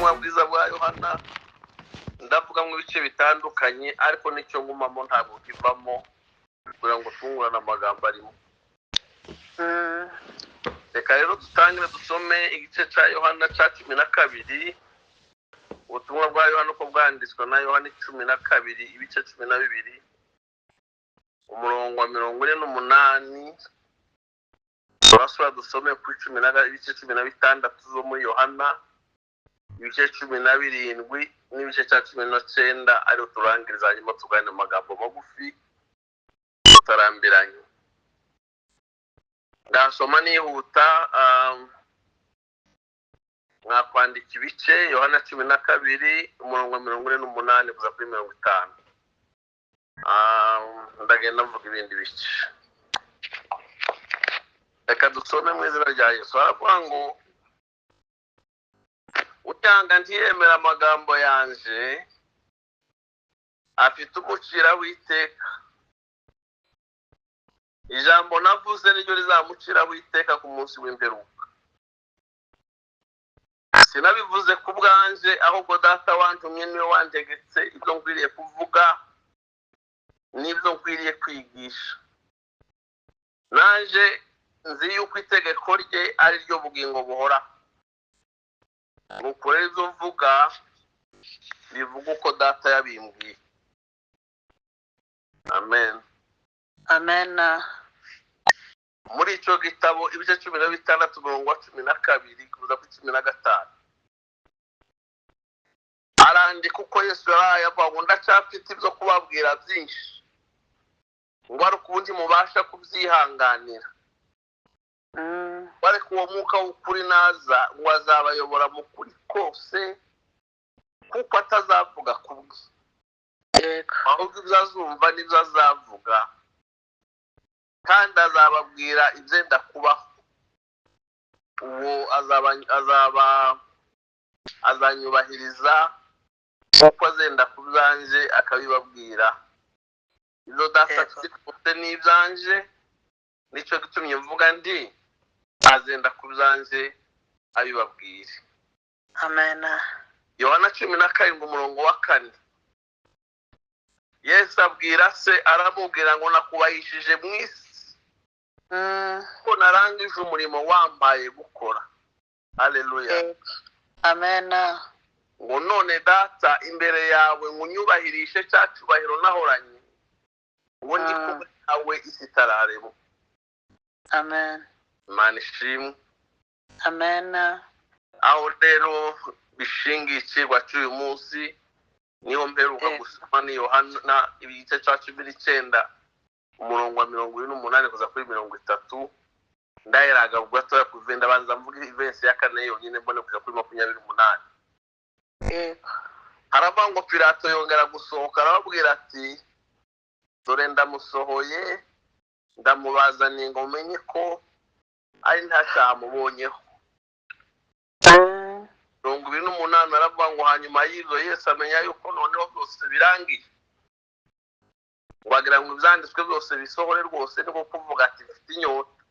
Ubutumwa bwiza bwa Yohana. Ndavuga mu bice bitandukanye, ariko nicyo ngumamo, ntabwo kivamo, kugira ngo twungurane amagambo arimo. Reka rero dutangire dusome igice cya Yohana cya 12. Ubutumwa bwa Yohana uko bwanditswe na Yohana, 12, ibice 12, umurongo wa 48. Turasubira dusome kuri cumi na ibice 16 zo muri Yohana, ibice 17 n'ibice cya 19, ariyo turangiriza, hanyuma tuganira amagambo magufi tutarambiranye. Ndasoma nihuta. Mwakwandika ibice: Yohana 12, umurongo wa 48 kuza kuri 50. Ndagenda mvuga ibindi bice. Reka dusome mu izina rya Yesu. Haravuga ngo: "Unyanga ntiyemera amagambo yanje afite umucira w'iteka. Ijambo navuze niryo rizamucira w'iteka ku munsi w'imperuka. Sinabivuze ku bwanje, ahubwo Data wantumye niwe wantegetse ibyo nkwiriye kuvuga n'ibyo nkwiriye kwigisha. Naje nzi yuko itegeko rye ari ryo bugingo buhoraho. Nuko rero ibyo mvuga bivuga uko Data yabimbwiye." Amen. Amen. Muri icyo gitabo, ibice 16, umurongo wa 12 kugeza kuri 15, arandika uko Yesu yaraye avuga ngo: "Ndacyafite ibyo kubabwira byinshi," ngo, "ariko ubundi mubasha kubyihanganira." Ariko uwo Mwuka w'ukuri naza, ngo azabayobora mu kuri kose, kuko atazavuga ku bwe, ahubwo ibyo azumva nibyo azavuga, kandi azababwira ibyenda kubaho. Uwo azaba azanyubahiriza, kuko azenda ku byanjye akabibabwira. Ibyo Data afite ni ibyanje, nicyo gitumye mvuga ndi azenda ku byanjye abibabwire. Amen. Yohana 17, umurongo wa 4, Yesu abwira Se, aramubwira ngo: "Nakubahishije mu isi ko narangije umurimo wampaye gukora." Haleluya. Yego. Amen. Ngo: "None Data, imbere yawe ngo unyubahirishe cya cyubahiro nahoranye ubu ndi kumwe nawe isi itararemwa." Amen. Imana ishimwe. Amen. Aho rero bishingiye ikigwa cy'uyu munsi, niho mperuka gusoma, ni Yohana igice cya 19, umurongo wa 48 kuza kuri 30. Ndaheraga gatoya kuva, ndabanza mvuga iverse ya 4 yonyine, mbone kuja kuri 28. Haravuga ngo: "Pilato yongera gusohoka, arababwira ati: 'Dore ndamusohoye, ndamubazaniye ngo mumenye ko ari nta cyaha mubonyeho.'" 28 aravuga ngo: "Hanyuma y'ibyo Yesu amenya yuko noneho byose birangiye, ngo agira ngo ibyanditswe byose bisohore rwose, niko kuvuga ati: 'Mfite inyota.'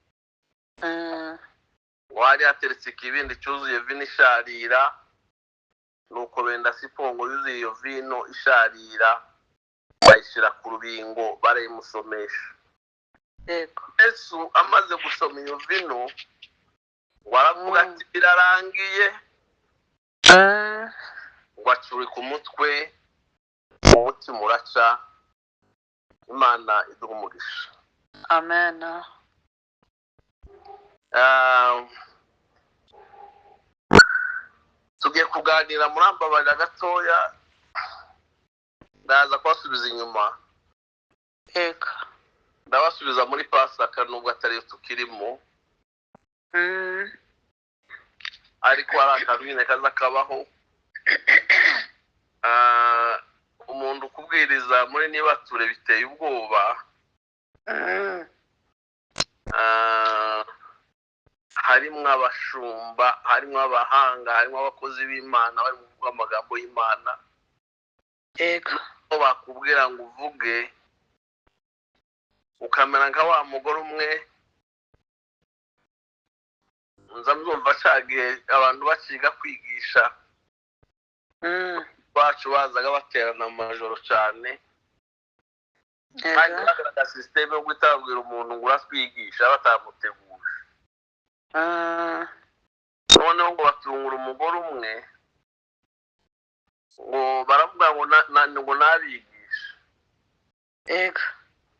Ngo hari hateretse ikibindi cyuzuye vino isharira. Nuko benda sipongo yuzuye iyo vino isharira, bayishyira ku rubingo, barayimusomesha. Yesu amaze gusoma iyo vino, ngo aravuga ati: 'Birarangiye.' Ngo acurika umutwe, umutima uraca." Imana iduha umugisha. Amen. Tugiye kuganira, murambabarira gatoya, ndaza kubasubiza inyuma. Ndabasubiza muri Pasaka, nubwo atariyo tukirimo, ariko hari akantu nyine kaza kabaho. Umuntu kubwiriza muri nibature biteye ubwoba. Harimwo abashumba, harimwo abahanga, harimwo abakozi b'Imana bari kuvuga amagambo y'Imana. Ko bakubwira ngo uvuge, ukamera nka wa mugore umwe nza mbyumva ca gihe abantu bakiga kwigisha. Bacu bazaga baterana amajoro cyane, kandi bagaragaza système yo guhita babwira umuntu ngo uratwigisha batamuteguje. Noneho ngo batungura umugore umwe, ngo baravuga ngo ngo nabigisha.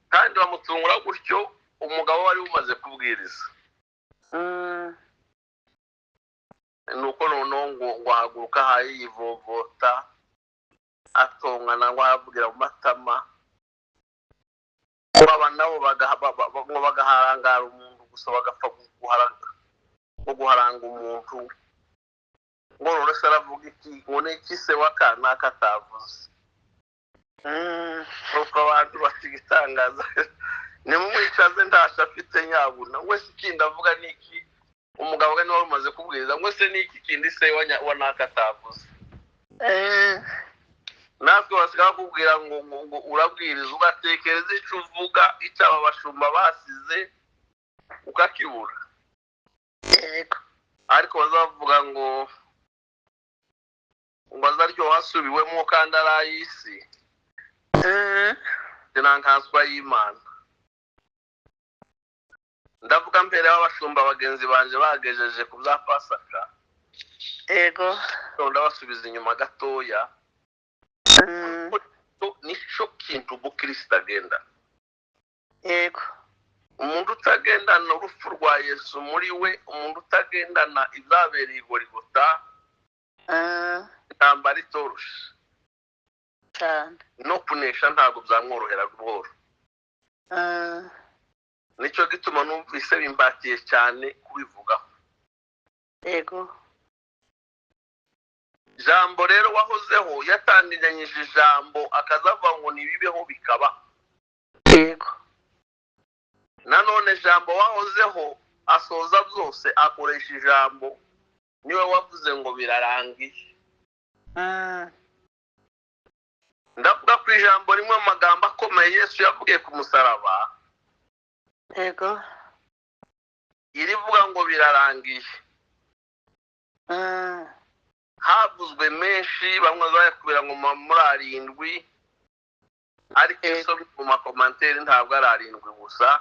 Kandi bamutungura gutyo umugabo wari umaze kubwiriza. Nuko noneho ngo ahaguruka ahaye yivovota, atongana, ngo arabwira mu matama ngo aba nabo ngo bagaharangara umuntu gusa, bagapfa ngo guharanga umuntu, ngo none se aravuga iki, ngo ni iki se wa kanaka atavuze? Nuko abantu bati: "Igitangaza, nimumwicaze, ntacyo afite nyabuna." Ngo se ikindi avuga ni iki? Umugabo we niwe wari umaze kubwiriza, ngo se ni iki kindi se wa naka atavuze? Natwe basigaye bakubwira ngo urabwiriza, ugatekereza icyo uvuga, icyo aba bashumba basize ukakibura. Ariko bazavuga ngo azaryoha asubiwemo kandi ari ay'isi. Sinankanswa y'Imana, ndavuga mbere y'abashumba bagenzi banje bagejeje ku bya Pasaka. Ndabasubiza inyuma gatoya. Nico kintu umukristo agenda. Umuntu utagendana urupfu rwa Yesu muri we, umuntu utagendana ibyabereye i Gorigota, intambara itoroshe. Cyane. No kunesha ntabwo byamworohera buhoro. Nicyo gituma numvise bimbatiye cyane kubivugaho. Jambo rero wahozeho, yatangiranyije ijambo, akazavuga ngo nibibeho, bikaba. Nanone jambo wahozeho asoza byose akoresha ijambo, niwe wavuze ngo birarangiye. Ndavuga ku ijambo rimwe mu magambo akomeye Yesu yavugiye ku musaraba, irivuga ngo birarangiye. Havuzwe menshi, bamwe bayakubira ngo muri arindwi, ariko iyo mu ma commentaires ntabwo ari arindwi gusa.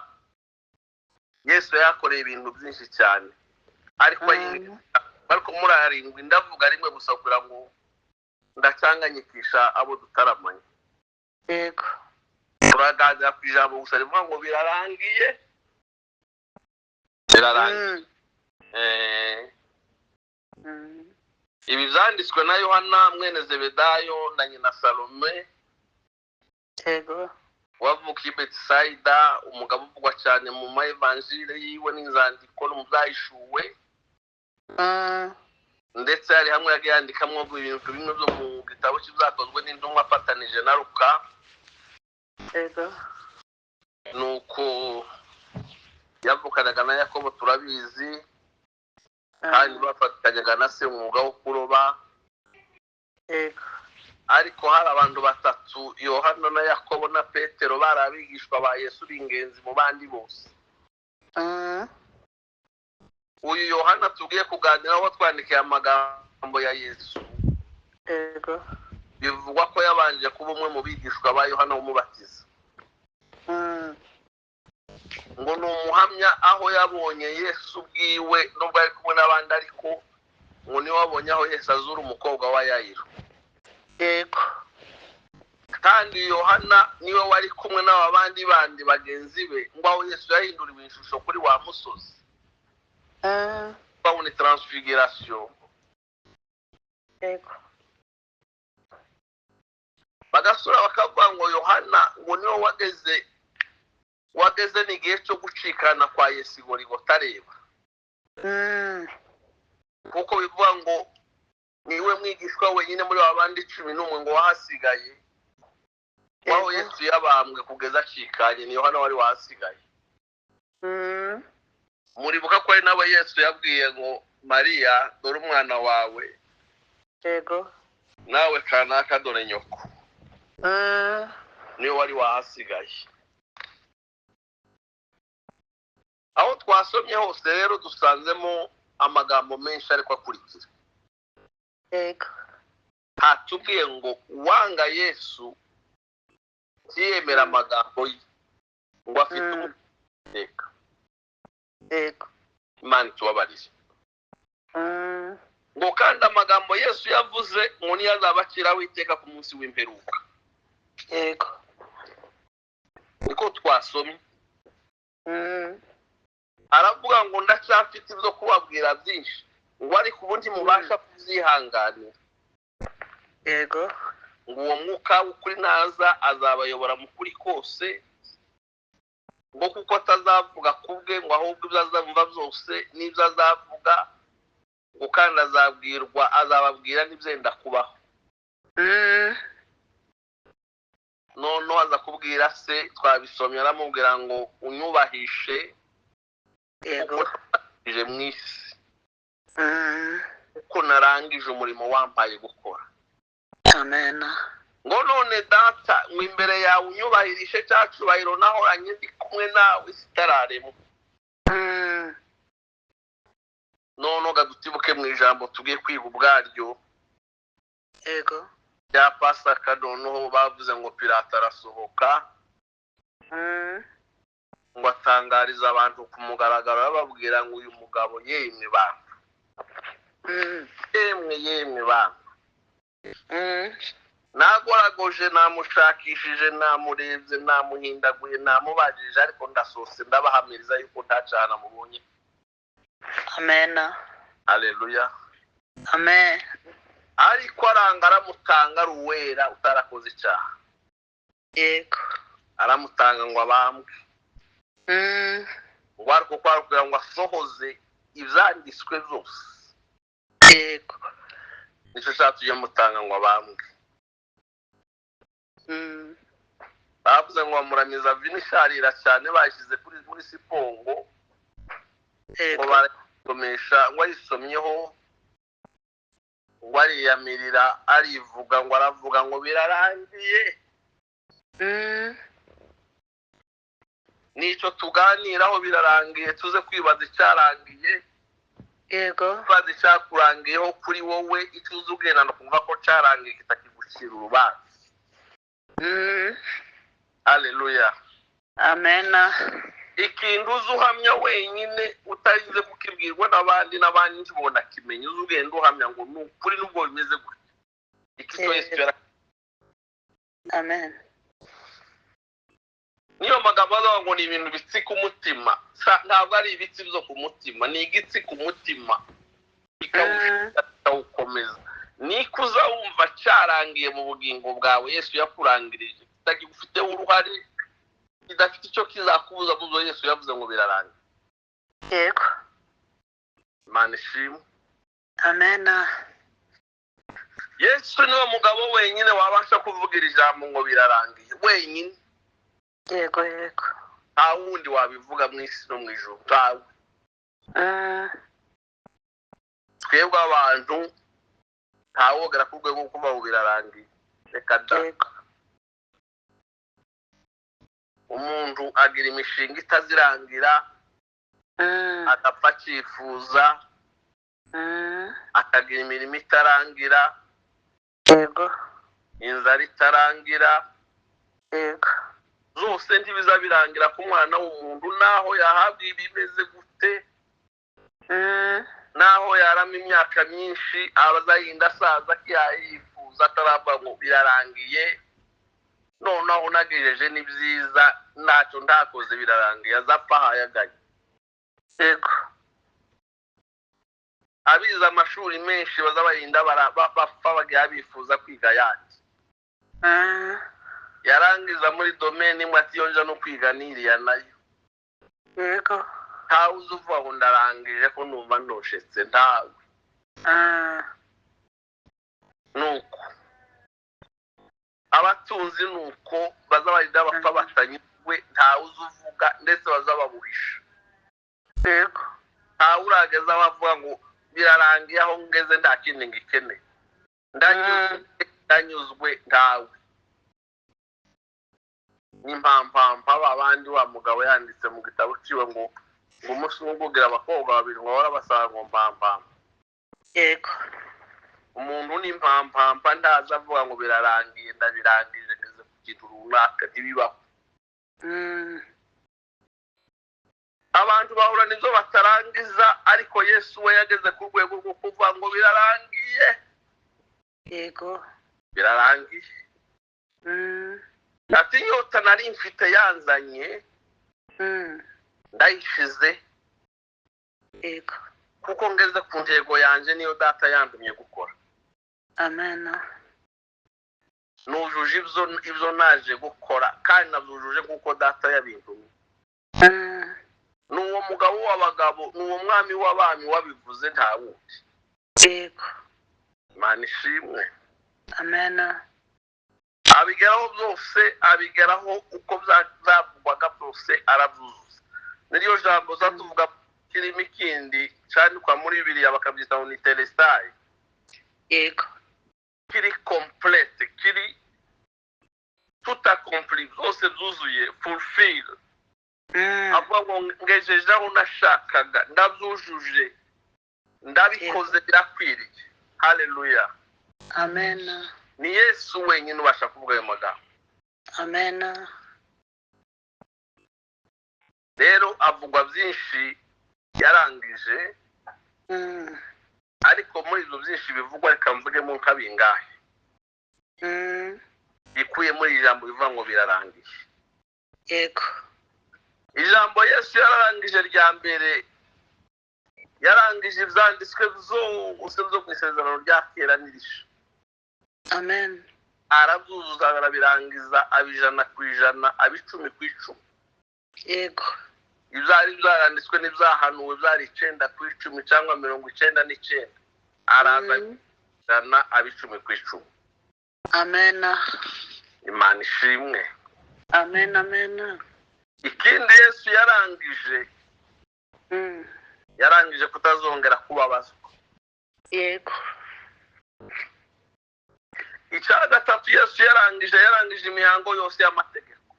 Yesu yakoreye ibintu byinshi cyane, ariko ariko muri arindwi ndavuga rimwe gusa kugira ngo ndacanganyikisha abo dutaramanye. Turaganira ku ijambo gusa rivuga ngo birarangiye, birarangiye. Ibi byanditswe na Yohana mwene Zebedayo na nyina Salome, wavukiye i Betisayida, umugabo uvugwa cyane mu ma évangile yiwe n'inzandiko no mu byahishuwe. Ndetse hari hamwe yagiye yandikamo ibintu bimwe byo mu gitabo cy'Ibyakozwe n'Intumwa afatanije na Luka. Nuko yavukanaga na Yakobo, turabizi, kandi bafatanyaga na se umwuga wo kuroba. Ariko hari abantu batatu, Yohana na Yakobo na Petero, bari abigishwa ba Yesu b'ingenzi mu bandi bose. Uyu Yohana tugiye kuganiraho, twandikiye amagambo ya Yesu, bivugwa ko yabanje kuba umwe mu bigishwa ba Yohana w'Umubatiza. Ngo ni umuhamya aho yabonye Yesu ubwiwe, nubwo ari kumwe n'abandi, ariko ngo niwe wabonye aho Yesu azura umukobwa wa Yayiro. Kandi Yohana niwe wari kumwe n'aba bandi bagenzi be, ngo aho Yesu yahinduriwe ishusho kuri wa musozi, babona transfiguration. Bagasura bakavuga ngo Yohana ngo niwe wageze n'igihe cyo gucikana kwa Yesu ngo areba, kuko bivuga ngo niwe mwigishwa wenyine muri ba bandi 11 ngo wahasigaye, aho Yesu yabambwe kugeza acikanye, ni Yohana wari wahasigaye. Muribuka ko ari nawe Yesu yabwiye ngo: "Mariya, dore umwana wawe, nawe kanaka, dore nyoko." Niwe wari wahasigaye. Aho twasomye hose rero dusanzemo amagambo menshi, ariko akurikira. Hatubwiye ngo uwanga Yesu ntiyemera amagambo ye, ngo afite umuteka. Yego. Imana itubabarire. Ngo kandi amagambo Yesu yavuze ngo niyo azabaciraho iteka ku munsi w'imperuka. Yego. Niko twasomye. Aravuga ngo ndacyafite ibyo kubabwira byinshi, ngo ariko ubundi mubasha kubyihanganira. Yego. Ngo uwo mwuka w'ukuri naza azabayobora mu kuri kose, ngo kuko atazavuga kubwe, ngo ahubwo ibyo azumva byose n'ibyo azavuga, ngo kandi azabwirwa, azababwira n'ibyenda kubaho. Noneho aza kubwira se, twabisomye, aramubwira ngo unyubahishe. Yego. Kuko narangije mu isi, kuko narangije umurimo wampaye gukora. Amen. Ngo none Data, ngo imbere yawe unyubahirishe cya cyubahiro nahoranye ndi kumwe nawe isi itararemwa. None dutibuke mu ijambo tugiye kwiga ubwaryo. Yego. Rya Pasaka. Noneho bavuze ngo Pilato arasohoka, ngo atangariza abantu ku mugaragaro, arababwira ngo uyu mugabo, yemwe bantu, yemwe yemwe bantu, nagoragoje, namushakishije, namurebye, namuhindaguye, namubajije, ariko ndasohotse ndabahamiriza yuko nta cyaha namubonye. Amen. Aleluya. Amen. Ariko aranga, aramutanga ari uwera utarakoze icyaha. Yego. Aramutanga ngo abambwe, ngo ariko kwari kugira ngo asohoze ibyanditswe byose. Yego. Nicyo cyatumye amutanga ngo abambwe. Bavuze ngo bamuramiza vino isharira cyane, bayishyize kuri muri sipongo, ngo Yego. barayisomesha, ngo ayisomyeho ngo ariyamirira, arivuga, ngo aravuga ngo birarangiye. Nicyo tuganiraho, birarangiye. Tuze kwibaza icyarangiye. Yego. Kwibaza icyakurangiyeho kuri wowe, icyo uzi ugendana kumva ko cyarangiye kitakigucira urubanza. Aleluya. Amen. Ikintu uzi uhamya wenyine, utarinze kukibwirwa n'abandi, n'abandi ntibona kimenya, uzi ugenda uhamya ngo ni ukuri nubwo bimeze gutya, iki cyo Yesu Amen. Niyo magambo avuga ngo ni ibintu bitsi ku mutima. Ntabwo ari ibitsi byo ku mutima, ni igitsi ku mutima kikawukomeza. Niko uza wumva cyarangiye mu bugingo bwawe, Yesu yakurangirije, kitagifiteho uruhare, kidafite icyo kizakubuza mu byo Yesu yavuze ngo birarangiye. Yego. Imana ishimwe. Amen. Yesu niwe mugabo wenyine wabasha kuvugira ijambo ngo birarangiye, wenyine. Yego yego. Nta wundi wabivuga mu isi no mu ijuru, ntawe. Twebwe abantu ntawogera ku rwego rwo kuvuga ngo birarangiye, reka da. Yego. Umuntu agira imishinga itazirangira, agapfa akifuza, akagira imirimo itarangira, Yego. inzara itarangira. Yego. Zose ntibiza birangira ku mwana w'umuntu, naho yahabwa ibimeze gute, naho yarama imyaka myinshi, abazahinda asaza akiyifuza ataravuga ngo birarangiye, noneho unagejeje ni byiza, ntacyo ntakoze, birarangiye, azapfa ahayaganye. Yego. Abize amashuri menshi baza barinda bapfa bagiye bifuza kwiga ayandi. Yarangiza muri domaine imwe ati yonja no kwiga n'iriya nayo. Yego. Ntawe uzi uvuga ngo ndarangije ko numva ndoshetse, ntawe. Nuko abatunzi nuko baza barinda bapfa batanyuzwe, ntawe uzi uvuga, ndetse baza babuhisha. Yego. Ntawe urageza aho avuga ngo birarangiye, aho ngeze nta kindi ngikeneye, ndanyuzwe, ndanyuzwe, ntawe. N'impampampa abandi wa mugabo yanditse mu gitabo ciwe ngo ngo umunsi umwe ugira abakobwa babiri ngo bahora basaba ngo mpampampa. Yego. Umuntu ni mpampampa, ntaza avuga ngo birarangiye, ndabirangije, ngeze ku kintu runaka, ntibibaho. Abantu bahura n'ibyo batarangiza, ariko Yesu we yageze ku rwego rwo kuvuga ngo birarangiye. Yego. Birarangiye. Ati inyota nari mfite yanzanye, ndayishize. Yego. Kuko ngeze ku ntego yanjye, niyo data yandumye gukora. Amen. Nujuje ibyo naje gukora, kandi nabyujuje nk'uko data yabindumye. Ni uwo mugabo w'abagabo, ni uwo mwami w'abami wabivuze, nta wundi. Yego. Imana ishimwe. Amen. Abigeraho byose, abigeraho uko byavugwaga byose, arabyuzuza. Niryo jambo za tuvuga kirimo ikindi cyandikwa muri Bibiliya bakabyita ngo ni tetelestai. Yego. Kiri complete, kiri tout accompli, byose byuzuye, fulfill. Avuga ngo ngejeje aho nashakaga, ndabyujuje, ndabikoze, birakwiriye. Haleluya. Amen. Ni Yesu wenyine ubasha kuvuga ayo magambo. Amen. Rero avugwa byinshi yarangije, ariko muri ibyo byinshi bivugwa, reka mvugemo nka bingahe bikuye muri iri jambo bivuga ngo birarangiye. Yego. Ijambo Yesu yararangije rya mbere, yarangije ibyanditswe byose byo mu isezerano rya kera n'irisha. Amen. Arabyuzuza, arabirangiza, aba 100%, aba 10/10. Yego. Ibyari byaranditswe n'ibyahanuwe byari 9/10 cyangwa 99, araza 100, aba 10/10. Amen. Imana ishimwe. Amen, amen. Ikindi Yesu yarangije, yarangije kutazongera kubabazwa. Yego. Icya gatatu Yesu yarangije, yarangije imihango yose y'amategeko.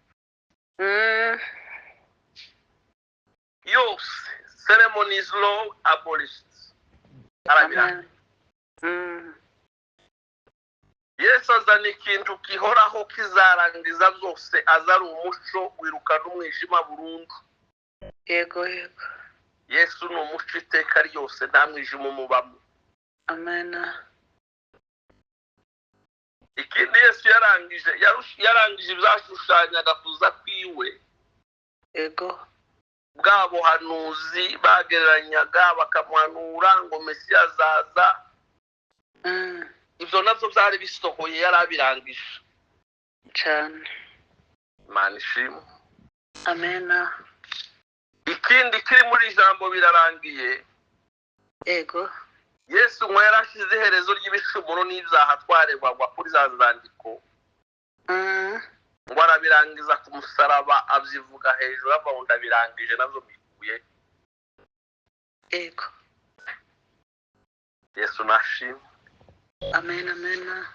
Yose, ceremonies law abolished, arabirangije. Amen. Yesu azana ikintu gihoraho kizarangiza byose, aza ari umuco wirukana umwijima burundu. Yego, yego. Yesu ni umuco iteka ryose, nta mwijima umubamo. Amen. Ikindi Yesu yarangije, yarangije ibyashushanyaga kuza kwiwe. Yego. Bwa buhanuzi bagereranyaga bakamuhanura ngo Mesiya azaza, ibyo nabyo byari bisohoye, yari abirangije. Cyane. Imana ishimwe. Amen. Ikindi kiri muri ijambo birarangiye, Yego. Yesu ngo yarashize iherezo ry'ibicumuro n'ibyaha twaregwaga kuri za nzandiko, ngo arabirangiza ku musaraba, abyivuga hejuru, avuga ngo ndabirangije, nabyo mbikuye. Yego. Yesu nashimwe. Amen, amen.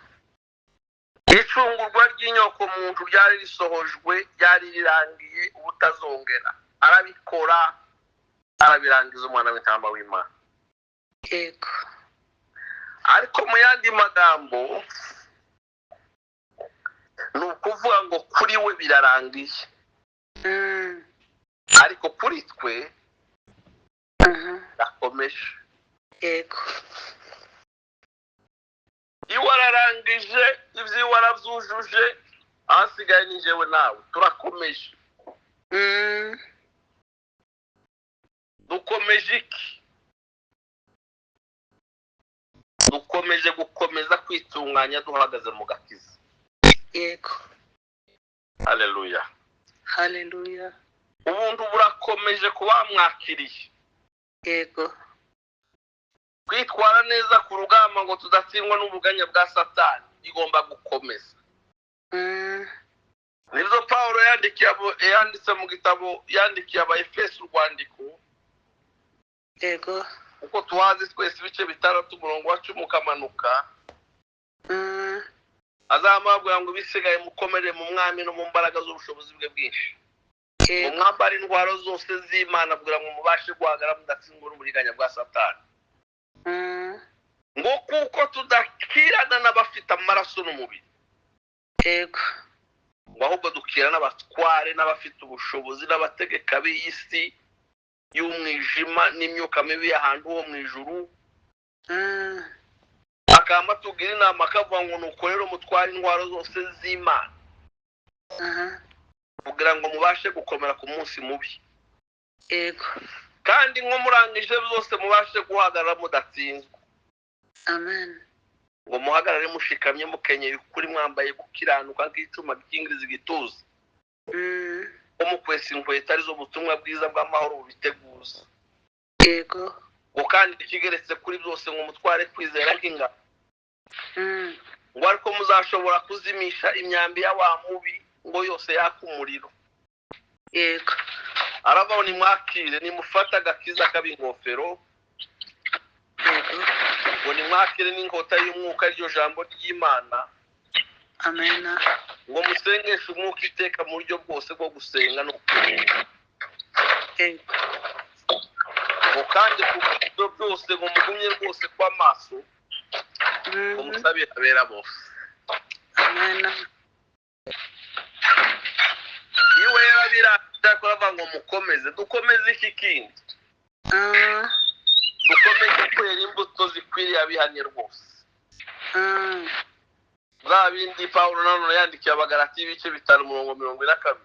Icungurwa ry'inyoko muntu ryari risohojwe, ryari rirangiye, ubutazongera. Arabikora, arabirangiza, umwana w'intama w'Imana. Yego. Ariko mu yandi magambo ni ukuvuga ngo kuri we birarangiye, ariko kuri twe birakomeje. Yego. Iwe ararangije, iby'iwe arabyujuje, ahasigaye ni njyewe nawe turakomeje. Dukomeje iki? Dukomeje gukomeza kwitunganya duhagaze mu gakiza. Yego. Haleluya. Haleluya. Ubuntu burakomeje kuba mwakiriye. Yego. Kwitwara neza ku rugamba ngo tudatsindwa n'ubuganya bwa Satani igomba gukomeza. Nibyo Paulo yanditse mu gitabo yandikiye Abaefeso urwandiko. Yego. Uko tuhazi twese ibice 6 umurongo wa 10 ukamanuka. Azamabwira ngo bisigaye mukomere mu mwami no mu mbaraga z'ubushobozi bwe bwinshi. Yego. Mu mwambare intwaro zose z'Imana kugira ngo mubashe guhagarara mudatsindwa n'uburiganya bwa Satani. Ngo kuko ntidukirana n'abafite amaraso n'umubiri, Yego. ngo ahubwo dukira n'abatware n'abafite ubushobozi n'abategeka b'iyi si y'umwijima n'imyuka mibi y'ahantu ho mu ijuru. Akaba atubwira inama akavuga ngo nuko rero mutware intwaro zose z'Imana kugira ngo mubashe gukomera ku munsi mubi. Yego. Kandi nko murangije byose mubashe guhagarara mudatsinzwe. Amen. Ngo muhagarare mushikamye mukenyeye ukuri, mwambaye gukiranuka nk'icuma gikingiriza igituza, ngo mukwesa inkweto arizo butumwa bwiza bw'amahoro bubiteguza. Yego. Ngo kandi ikigeretse kuri byose ngo mutware kwizera nk'ingabo, ngo ariko muzashobora kuzimisha imyambi ya wa mubi ngo yose yaka umuriro. Yego. Aravaho nimwakire, nimufate agakiza k'ab'ingofero, Yego. ngo nimwakire n'inkota y'umwuka, iryo jambo ry'Imana, Amen. ngo musengeshe umwuka iteka mu buryo bwose bwo gusenga no gusenga. Yego. Ngo kandi ku buryo byose ngo mugumye rwose kw'amaso, ngo musabire abera bose. Amen. Iwe yarabirangije, ariko aravuga ngo mukomeze. Dukomeze iki kindi? Dukomeze kwera imbuto zikwiriye abihanye rwose. Bwa bindi Pawulo nanone yandikiye Abagalati ibice 5 umurongo 42,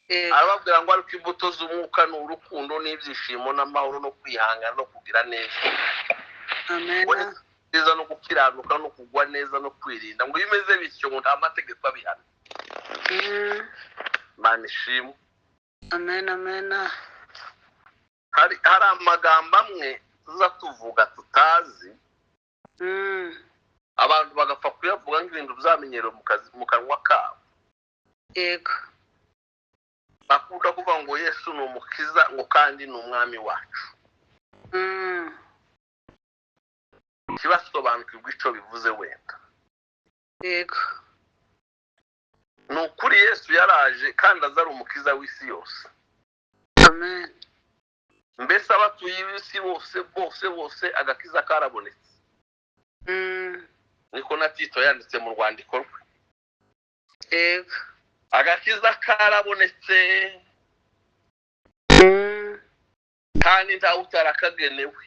Yego. arababwira ngo ariko imbuto z'umwuka ni urukundo n'ibyishimo n'amahoro no kwihangana no kugira neza, Amen. neza no gukiranuka no kugwa neza no kwirinda. Ngo iyo bimeze bityo ngo nta mategeko abihana. Imana ishimwe. Amen. Amen. Hari amagambo amwe tuza tuvuga tutazi, abantu bagapfa kuyavuga nk'ibintu byamenyerewe mu kazi, mu kanwa kabo. Yego. Bakunda kuvuga ngo Yesu ni umukiza, ngo kandi ni umwami wacu. Ntibasobanukirwe icyo bivuze wenda. Yego. Ni ukuri Yesu yaraje kandi aza ari umukiza w'isi yose. Amen. Mbese abatuye isi bose bose bose agakiza karabonetse. Niko na Tito yanditse mu rwandiko rwe. Yego. Agakiza karabonetse, kandi ntawe utarakagenewe.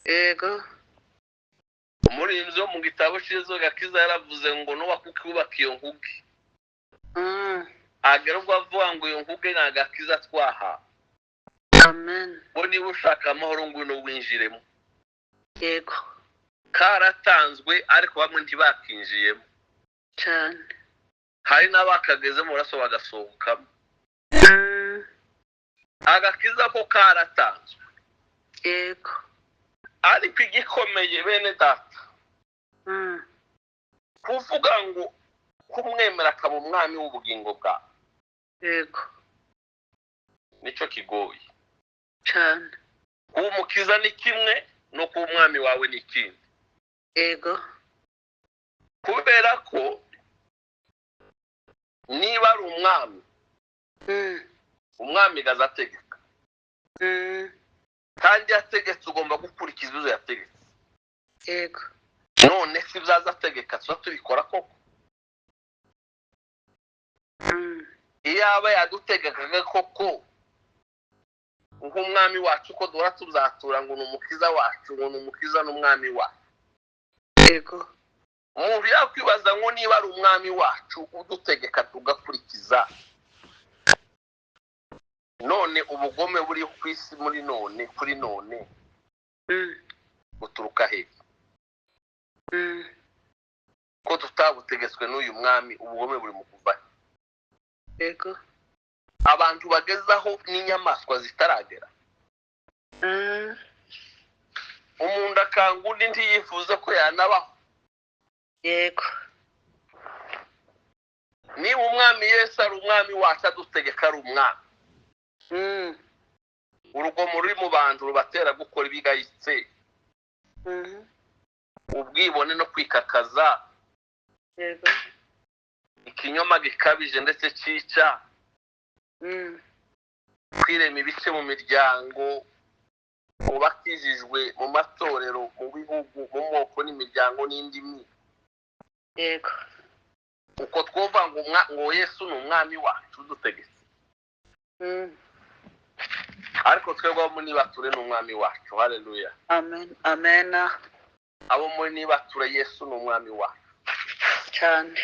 Yego. Umurinzi wo mu gitabo cy'izo gakiza yaravuze ngo Nowa kuko yubaka iyo nkuge, agera ubwo avuga ngo iyo nkuge ni agakiza twahawe. Amen. Ngo niba ushaka amahoro ngwino winjiremo. Yego. Karatanzwe ariko bamwe ntibakinjiyemo cyane. Hari n'abakagezemo baraso bagasohokamo. Agakiza ko karatanzwe. Yego. Ariko igikomeye bene data, kuvuga ngo kumwemera akaba umwami w'ubugingo bwawe, Yego. nicyo kigoye. Cyane. Kuba umukiza ni kimwe, no kuba umwami wawe ni ikindi. Yego. Kubera ko niba ari umwami, umwami azategeka, kandi yategetse ugomba gukurikiza ibyo yategetse. Yego. None si byaza ategeka tuba tubikora koko? Iyo aba yadutegekaga koko nk'umwami wacu, ko duhora tuzatura ngo ni umukiza wacu, ngo ni umukiza n'umwami wacu. Yego. Umuntu yakwibaza ngo niba ari umwami wacu udutegeka tugakurikiza, none ubugome buri ku isi muri none kuri none buturuka he? Ko tutabutegetswe n'uyu mwami, ubugome buri mu kuva he? Yego. Abantu bagezaho n'inyamaswa zitaragera. Umuntu akanga undi ntiyifuza ko yanabaho. Yego. Niba umwami Yesu ari umwami wacu adutegeka ari umwami, urugomo ruri mu bantu rubatera gukora ibigayitse, ubwibone no kwikakaza, Yego. ikinyoma gikabije ndetse cyica, kwirema ibice mu miryango, Mu bakijijwe, mu matorero, mu bihugu, mu moko n'imiryango n'indimi, uko twumva ngo ngo Yesu ni umwami wacu udutegetse, ariko twebwe abo muri Nibature ni umwami wacu. Haleluya! Amen, amen. Abo muri Nibature, Yesu ni umwami wacu. Cyane.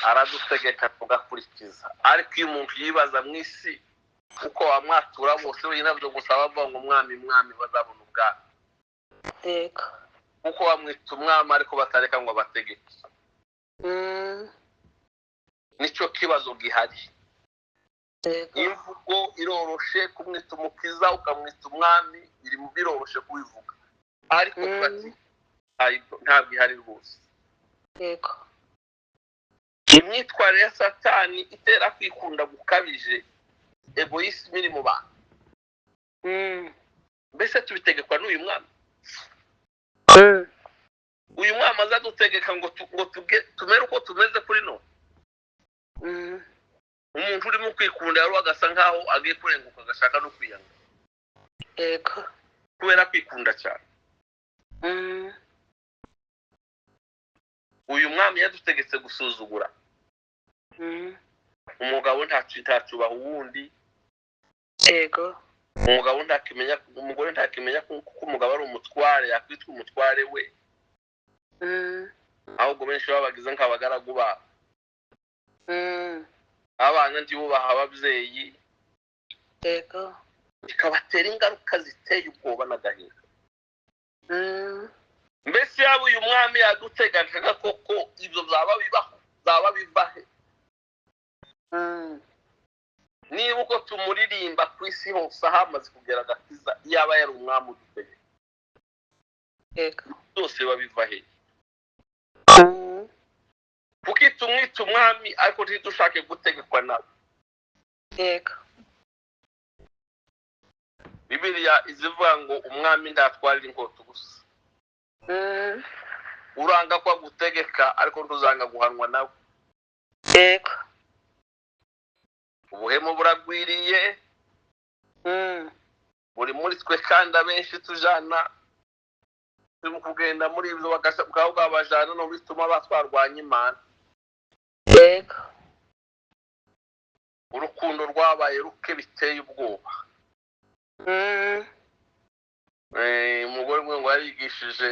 Aradutegeka tugakurikiza. Ariko iyo umuntu yibaza mu isi uko wamwatura bose wenyine, nabyo gusa bavuga ngo "Umwami, mwami", bazabona ubwami, kuko bamwita umwami ariko batareka ngo abategeke. Nicyo kibazo gihari. Imvugo iroroshe, kumwita umukiza, ukamwita umwami, biri mu biroroshe kubivuga, ariko pratique ntabwo ihari rwose. Imyitwarire ya Satani itera kwikunda gukabije, égoïsme iri mu bantu, mbese tubitegekwa n'uyu mwami? Uyu mwami azadutegeka ngo tumere uko tumeze kuri none? Umuntu urimo kwikunda yari agasa nkaho agiye kurenguka, agashaka no kwiyanga kubera kwikunda cyane. Uyu mwami yadutegetse gusuzugura. Umugabo ntacubaha uwundi. Umugabo ntakimenya, umugore ntakimenya ko umugabo ari umutware, yakwitwa umutware we. Ahubwo benshi babagize nk'abagaragu babo. Abana ntibubaha ababyeyi. Bikabatera ingaruka ziteye ubwoba n'agahinda. Mbese yaba uyu mwami yadutegekaga koko, ibyo byaba bibaho, byaba biva he? Niba uko tumuririmba ku isi hose hamaze kugera agakiza, yaba yari umwami udutegeka, byose biba biva he? Kuko tumwita umwami ariko ntidushake gutegekwa nawe. Bibiliya izivuga ngo umwami ndatwarira inkota gusa. Uranga ko agutegeka, ariko ntuzanga guhanwa nawe. Ubuhemu buragwiriye, buri muri twe, kandi abenshi tujana turi kugenda muri ibyo, bukaba bwabajana no bituma batwarwanya Imana. Urukundo rwabaye ruke biteye ubwoba. Umugore umwe ngo yarigishije,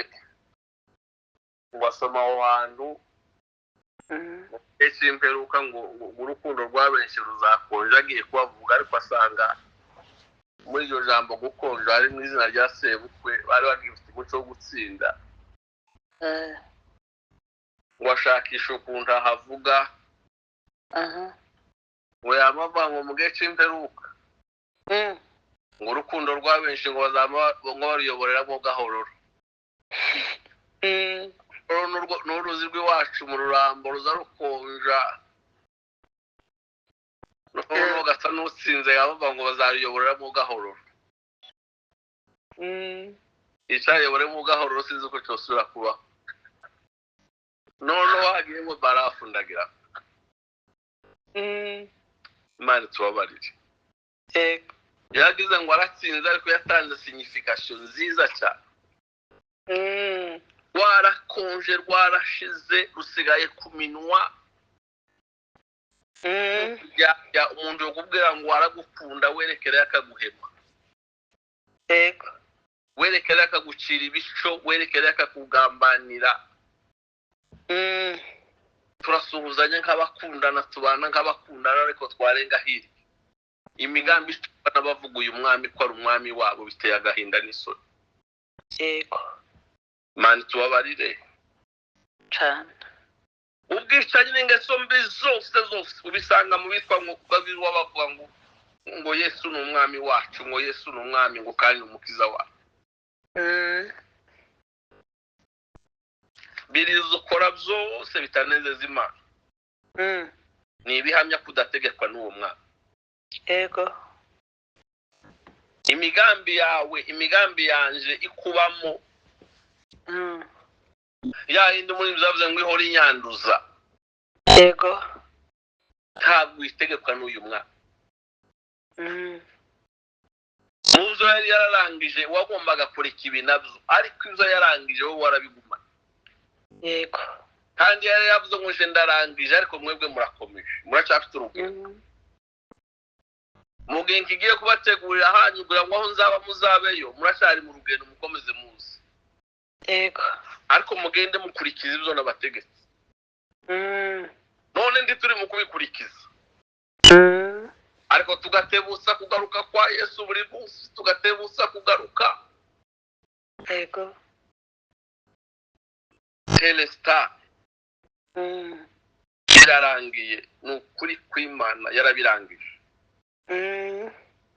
ngo asoma aho hantu kenshi imperuka ngo urukundo rwa benshi ruzakonja. Agiye kubavuga, ariko asanga muri iryo jambo gukonja hari mu izina rya sebukwe, bari bagifite umuco wo gutsinda. Ngo ashakisha ukuntu ahavuga, ngo yama avuga ngo mu gihe c'imperuka ngo urukundo rwa benshi ngo bazama ngo baruyoboreramo gahororo. Uru ni uruzi rw'iwacu mu Rurambo ruza rukonja, noneho gasa n'utsinze, bavuga ngo bazaruyoboreramo gahororo. Icyayoboremo gahororo sinzi uko cyosubira kubaho, noneho hagiyemo barafu ndagira. Imana itubabarire. Yagize ngo aratsinze, ariko yatanze signification nziza cyane. Rwarakonje, rwarashize, rusigaye ku minwa. Ya umuntu yokubwira ngo aragukunda, werekera akaguhema, werekera akagucira ibico, werekera akakugambanira. Turasuhuzanya nk'abakundana, tubana nk'abakundana, ariko twarenga hirya imigambi icurwa n'abavuga uyu mwami ko ari umwami wabo, biteye agahinda n'isoni. Imana tubabarire. Cyane. Ubwicanyi n'ingeso mbi zose zose ubisanga mu bitwa ngo babirwa bavuga ngo Yesu ni umwami wacu, ngo Yesu ni umwami, ngo kandi ni umukiza wacu. Biriza ukora byose bitanezeza Imana, ni ibihamya kudategekwa n'uwo mwami. Imigambi yawe, imigambi yanje ikubamo, ya yindi muri byavuze ngo ihora inyanduza, ntabwo itegekwa n'uyu mwami. Mu byo yari yararangije, wagombaga kureka ibi nabyo, ariko ibyo yarangije wowe warabigumanye. Yego. Kandi yari yavuze ngo nje ndarangije, ariko mwebwe murakomeje, muracyafite urugendo. Mu gihe nkigiye kubategurira hanyu kugira ngo aho nzaba muzabeyo, muracyari mu rugendo, mukomeze muze. Yego. Ariko mugende mukurikiza ibyo nabategetse. None ndi turi mu kubikurikiza, ariko tugatebutsa kugaruka kwa Yesu buri munsi, tugatebutsa kugaruka. Yego. Telestar birarangiye, ni ukuri kw'Imana, yarabirangije.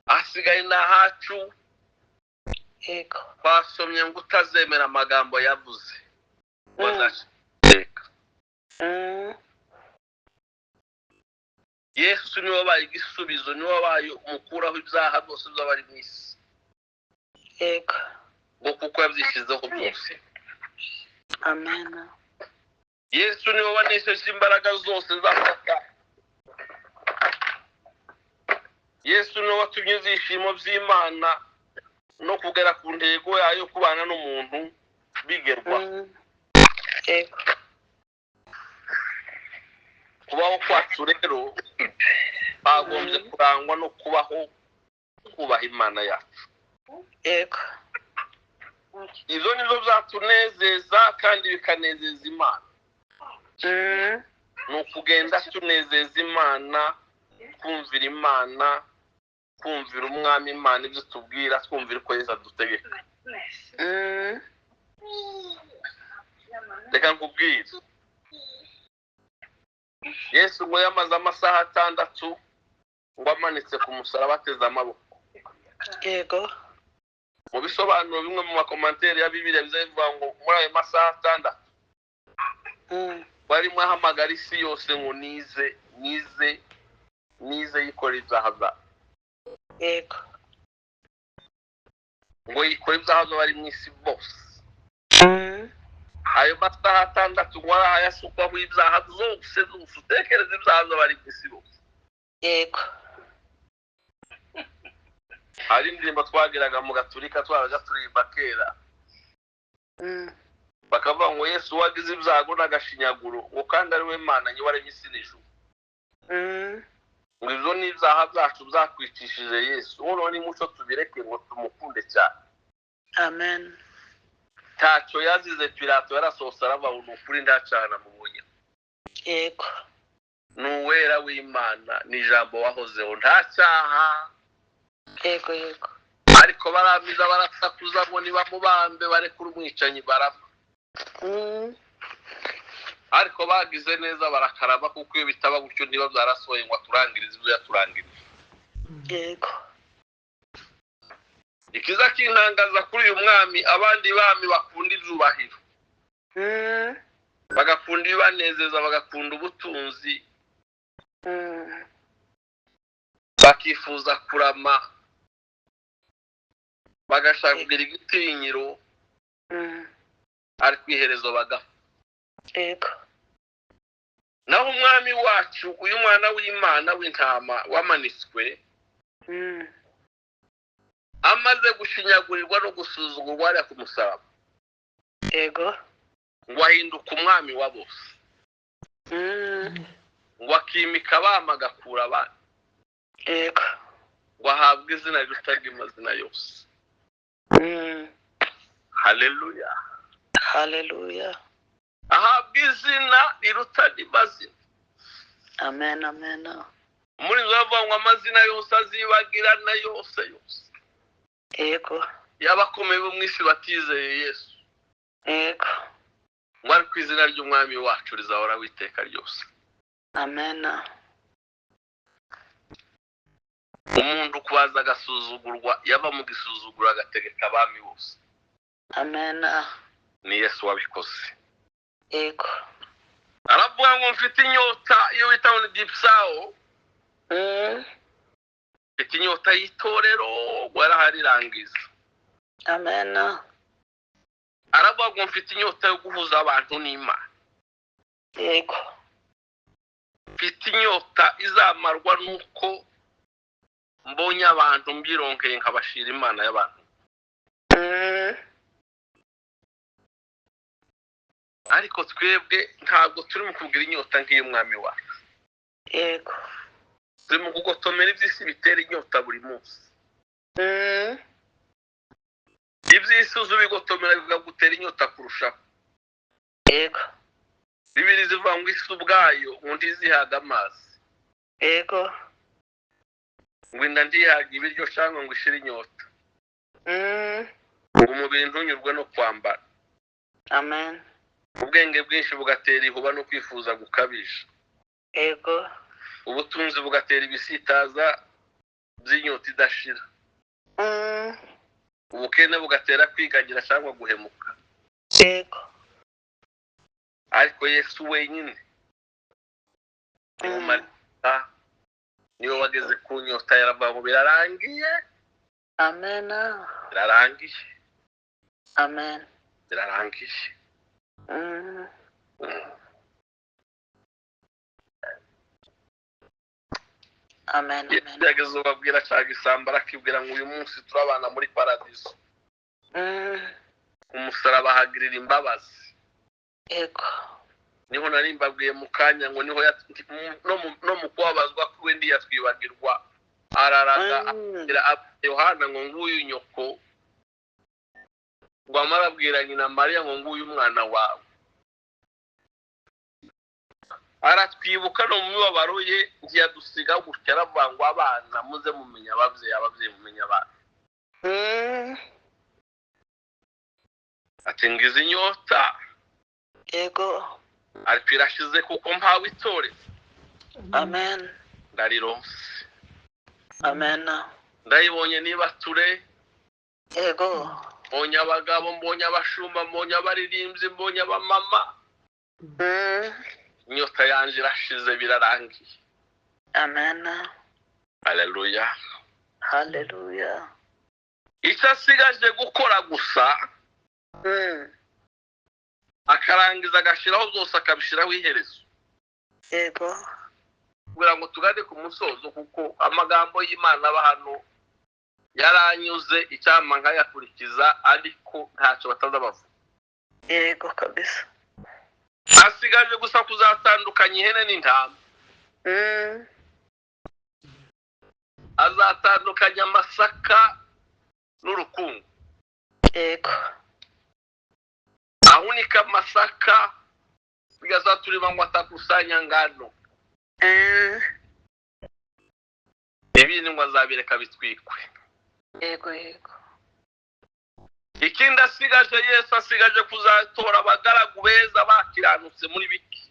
Ahasigaye ni ahacu. Yego. Twasomye ngo utazemera amagambo yavuze bazacika. Yesu niwe wabaye igisubizo, niwe wabaye umukuraho ibyaha byose by'abari mu isi. Yego. Ngo kuko yabyishyizeho byose. Amen. Yesu niwe wanesheje imbaraga zose za Satani. Yesu niwe watumye ibyishimo by'Imana no kugera ku ntego yayo yo kubana n'umuntu bigerwa. Yego. Kubaho kwacu rero bagombye kurangwa no kubaho kubaha Imana yacu. Yego. Ibyo nibyo byatunezeza kandi bikanezeza Imana. Ni ukugenda tunezeza Imana, kumvira Imana, kumvira Umwami Imana ibyo tubwira, twumvira uko Yesu adutegeka. Reka nkubwire, Yesu ngo yamaze amasaha 6 ngo amanitse ku musaraba ateze amaboko. Yego. Mu bisobanuro bimwe mu makomanteri ya Bibiliya bivuga ngo muri ayo masaha 6 barimo ahamagara isi yose ngo nize nize nize yikora ibyaha byawe. Yego. Ngo yikora ibyaha bari mu isi bose. Ayo masaha 6 ngo arayasukwaho ibyaha zose zose, utekereza ibyaha bari mu isi bose. Yego. Hari indirimbo twageraga mu Gaturika, twaraga turirimba kera. Bakavuga ngo Yesu wagize ibyago n'agashinyaguro, ngo kandi ari we Mana waremye isi n'ijuru. Ngo ibyo ni ibyaha byacu byakwicishije Yesu. Noneho nimuco tubireke ngo tumukunde cyane. Amen. Ntacyo yazize Pilato, yarasohotse aravuga ngo ni ukuri ntacana mubonye. Yego. Ni uwera w'Imana, ni ijambo wahozeho, nta cyaha. Yego yego. Ariko baramiza barasakuza ngo nibamubambe barekure umwicanyi barapfa. Ariko bagize neza barakaraba, kuko iyo bitaba gutyo niba byarasohoye ngo aturangirize ibyo yaturangirije. Yego. Ikiza kintangaza kuri uyu mwami, abandi bami bakunda ibyubahiro, bagakunda ibibanezeza, bagakunda ubutunzi, bakifuza kurama, bagashaka kugira igitinyiro, ariko iherezo bagapfa. Yego. Naho umwami wacu, uyu mwana w'Imana w'intama wamanitswe, amaze gushinyagurirwa no gusuzugurwa hariya ku musaraba, Yego. ngo ahinduka umwami wa bose, ngo akimika abami agakura abandi, Yego. ngo ahabwe izina riruta amazina yose. Haleluya. Haleluya. Ahabwa izina riruta amazina. Amen amen. Muri zo bavuga ngo amazina yose azibagirana yose yose. Yego. Y'abakomeye bo mu isi batizeye Yesu. Yego. Ngo ariko izina ry'umwami wacu rizahora witeka ryose. Amen. Umuntu kubaza agasuzugurwa, yava mu gisuzuguro agategeka abami bose. Amen. Ni Yesu wabikoze. Yego. Aravuga ngo mfite inyota, iyo bita ngo ni dipsawo. Mfite inyota y'itorero, waraharirangiza. Amen. Aravuga ngo mfite inyota yo guhuza abantu n'Imana. Yego. Mfite inyota izamarwa nuko Mbonye abantu mbironkeye nkabashira Imana y'abantu. Ariko twebwe ntabwo turi mu kugira inyota nk'iy'umwami wacu. Yego. Turi mu kugotomera iby'isi bitera inyota buri munsi. Iby'isi uzi ubigotomera bikagutera inyota kurushaho. Yego. Bibiri zivuga ngo isi ubwayo undi zihaga amazi. Yego. Ngo inda ntihaga ibiryo cyangwa ngo ishire inyota. Umubiri ntunyurwe no kwambara. Amen. Ubwenge bwinshi bugatera ihuba no kwifuza gukabije. Yego. Ubutunzi bugatera ibisitaza by'inyota idashira. Ubukene bugatera kwigagira cyangwa guhemuka. Yego. Ariko Yesu wenyine niwe wageze ku nyota yaravuga ngo birarangiye. Amen. Birarangiye. Amen. Birarangiye. Amen. Amen. Yageze ubabwira cya gisambara akibwira ngo uyu munsi turabana muri paradiso. Umusaraba ahagirira imbabazi. Yego. Niho nari mbabwiye mu kanya ngo niho no mu kubabazwa kwe ntiyatwibagirwa. Araraga abwira Yohana ngo nguyu nyoko, ngo amara abwira nyina Mariya ngo nguyu umwana wawe. Aratwibuka no mu mibabaro ye ntiyadusiga gutya, aravuga ngo abana muze mumenya ababyeyi, ababyeyi mumenya abana. Ati ngize inyota. Yego. Ariko irashize kuko mpawe itorero. Amen. Ndarironse. Amen. Ndayibonye niba ture. Yego. Mbonye abagabo, mbonye abashumba, mbonye abaririmbyi, mbonye abamama. Inyota yanje irashize, birarangiye. Amen. Haleluya. Haleluya. Icyo asigaje gukora gusa, akarangiza agashyiraho byose, akabishyiraho iherezo. Yego. Kugira ngo tugane ku musozo, kuko amagambo y'Imana aba hano yaranyuze, icyampa nkayakurikiza, ariko ntacyo bataza bavuga. Yego kabisa. Asigaje gusa kuzatandukanya ihene n'intama. Azatandukanya amasaka n'urukungu. Yego. Ahunika amasaka bigazaturima ngo atakusanya ngano. Ibindi ngo azabireka bitwikwe. Yego yego. Ikindi asigaje, Yesu asigaje kuzatora abagaragu beza bakiranutse muri bike,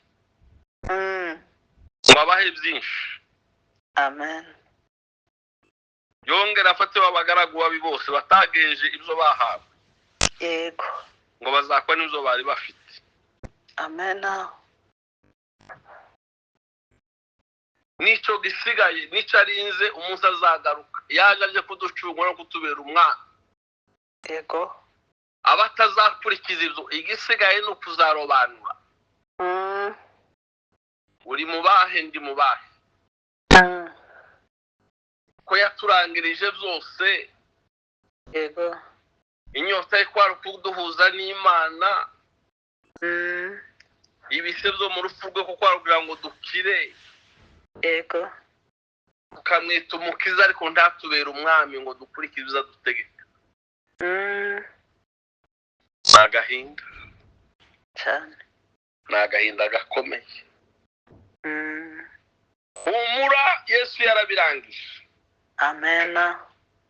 ngo abahe byinshi. Amen. Yongera afate abagaragu babi bose batagenje ibyo bahawe. Yego. Ngo bazakwa n'ibyo bari bafite. Amen. Nicyo gisigaye, nicyo arinze umunsi azagaruka. Yaje aje kuducungura no kutubera umwana. Yego. Abatazakurikiza ibyo, igisigaye ni ukuzarobanura. Uri mubahe, ndi mubahe. Ko yaturangirije byose. Yego. Inyota ye kwari kuduhuza n'Imana. Ibise byo mu rupfu rwe kuko kugira ngo dukire. Yego. Tukamwita umukiza, ariko ntatubera umwami ngo dukurikize ibyo adutegeka. Ni agahinda cyane. Ni agahinda gakomeye. Humura, Yesu yarabirangije. Amen.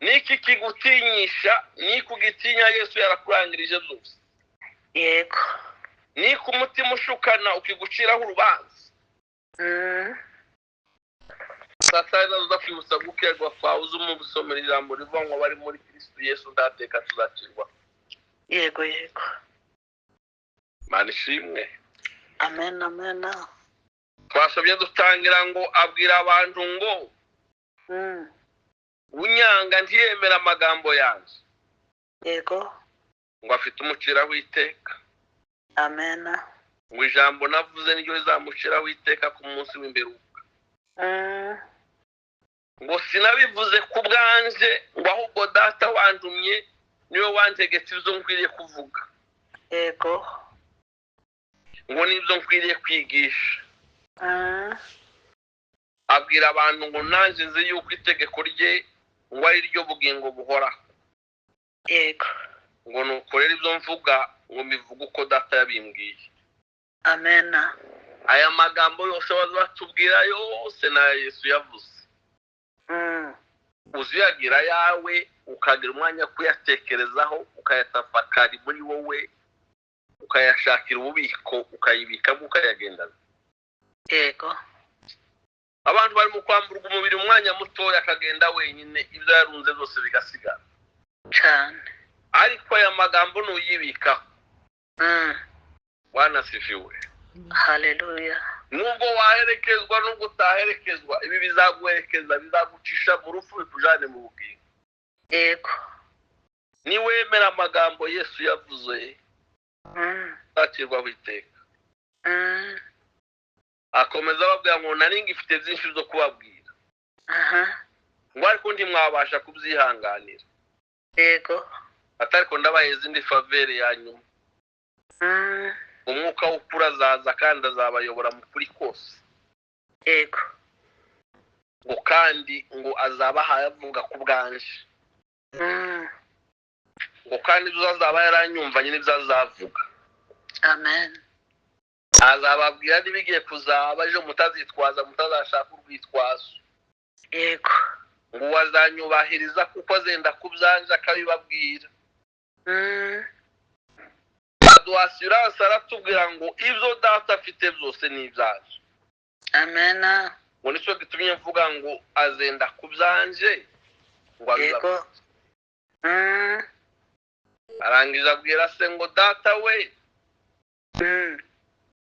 Niki kigutinyisha, nikugitinya Yesu yarakurangirije byose. Yego. Niko umutima ushukana ukiguciraho urubanza. Satani aza kwibutsa gukirwa kwawe, uze umusomera ijambo rivuga ngo abari muri Kristo Yesu ndateka tuzacirwa. Yego yego. Mana ishimwe. Amen amen. Twasabye dutangira ngo abwira abantu ngo unyanga ntiyemera amagambo yanjye. Yego. Ngo afite umuciraho iteka. Amen. Ngo ijambo navuze niryo rizamuciraho iteka ku munsi w'imperuka. Ngo sinabivuze ku bwanje, ngo ahubwo Data wantumye niwe wantegetse ibyo nkwiriye kuvuga. Yego. Ngo nibyo nkwiriye kwigisha. Abwira abantu ngo nanjye nzi yuko itegeko rye ngo ari ryo bugingo buhoraho. Yego. Ngo nuko rero ibyo mvuga ngo mbivuge uko Data yabimbwiye. Amen. Aya magambo yose batubwira yose na Yesu yavuze. Uzuyagira yawe, ukagira umwanya kuyatekerezaho, ukayatafakari muri wowe, ukayashakira ububiko, ukayibikamo, ukayagendana. Yego. Abantu bari mu kwamburwa umubiri umwanya mutoya akagenda wenyine, ibyo yarunze byose bigasigara. Cyane. Ariko aya magambo nuyibikaho. Bwana asifiwe. Haleluya. Nubwo waherekezwa nubwo utaherekezwa, ibi bizaguherekeza, bizagucisha mu rupfu bikujane mu bugingo. Yego. Niwemera amagambo Yesu yavuze, uzacirwaho iteka. Akomeza ababwira ngo nari ngifite byinshi byo kubabwira. Ngo ariko ntimwabasha kubyihanganira. Yego. Atariko ndabaha indi faveur ya nyuma. Umwuka w'ukuri azaza kandi azabayobora mu kuri kose. Yego. Ngo kandi ngo azabaha avuga ku bwanje. Ngo kandi ibyo azaba yaranyumvanye n'ibyo azavuga. Amen. Azababwira n'ibigiye kuzaba ejo, mutazitwaza, mutazashaka urwitwazo. Yego. Ngo azanyubahiriza kuko azenda ku byanje akabibabwira. Aduha assurance, aratubwira ngo ibyo Data afite byose ni ibyanjye. Amen. Ngo nicyo gitumye mvuga ngo azenda ku byanje ngo Yego. Arangije abwira se ngo Data we,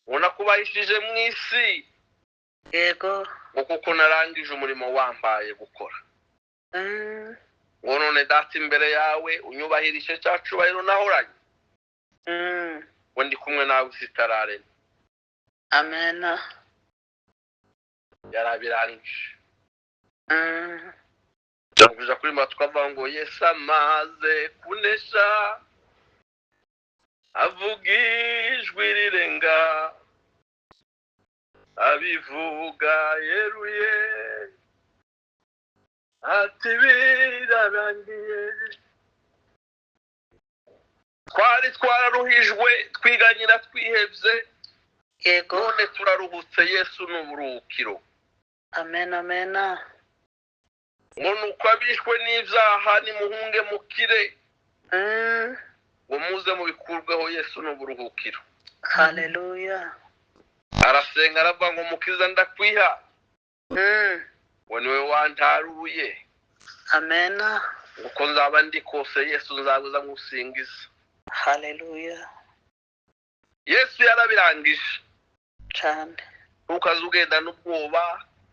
ubona ko bahishije mu isi. Yego. Ngo kuko narangije umurimo wambaye gukora. Ngo none Data imbere yawe unyubahirishe cya cyubahiro nahoranye. Ngo ndi kumwe nawe isi itararema. Amen. Yarabirangije. Kuja kuri tukavuga ngo Yesu amaze kunesha, avuga ijwi rirenga, abivuga yeruye, ati birarangiye. Twari twararuhijwe, twiganyira, twihebye. Yego. None turaruhutse, Yesu ni uburuhukiro. Amen, amen. Ngo nuko abishwe n'ibyaha nimuhunge mukire. Ngo muze mubikurweho, Yesu ni uburuhukiro. Haleluya. Arasenga aravuga ngo Mukiza ndakwiha. Ngo niwe wantaruye. Amen. Uko nzaba ndi kose Yesu nzabuza ngusingiza. Haleluya. Yesu yarabirangije. Cyane. Ntukaze ugenda n'ubwoba.